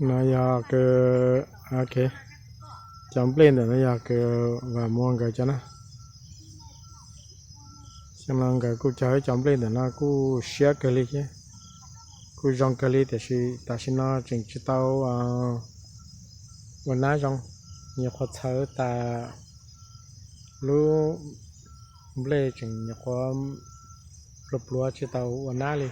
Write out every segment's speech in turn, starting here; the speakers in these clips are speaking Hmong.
No yog kws, ok, cov nplej ntawm no yog kws vam muag nkawd cov na. Xyoo no nkawd kuj cog ib cov nplej ntawm no kuj siab kawg li thiab, kuj zoo kawg li tiam sis tam sim no tseem tsis tau ua nab zoo, nyuam qhuav txhawv tas lub nplej tseem nyuam qhuav pluav pluav tsis tau ua nab li.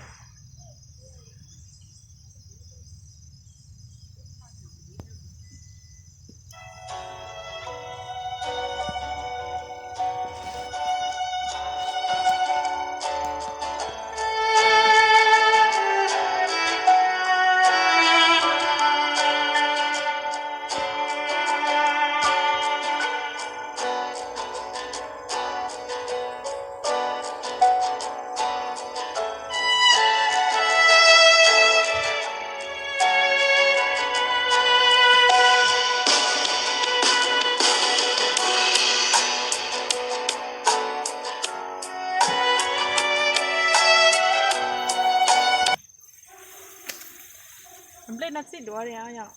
Nplej no txij duav li yom?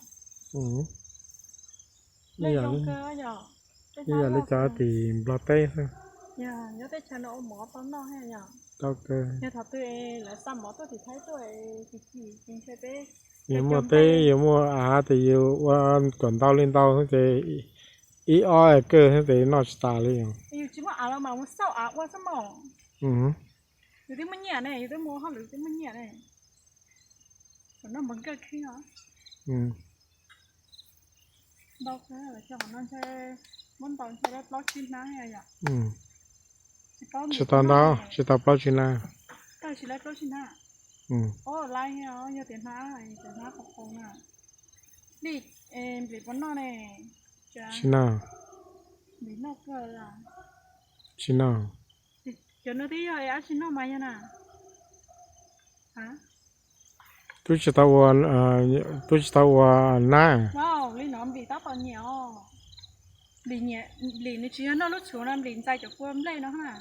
Ib yam li cov tim Nplog teb xwb. Tau kawg. Yuav muaj teb yuav muaj av tes yus ua kom ntau li ntau xwb ces ib ob kawg xwb ces noj tsis tas li. Tsis tau ntau, tsis tau plaub tsib hnab. Tsis noj. Tsis noj. Twb tsis tau ua, twb tsis tau ua nab. Nplis nws tsis yog noj lub txhuv no, nplis ntxais cov kua nplej no na.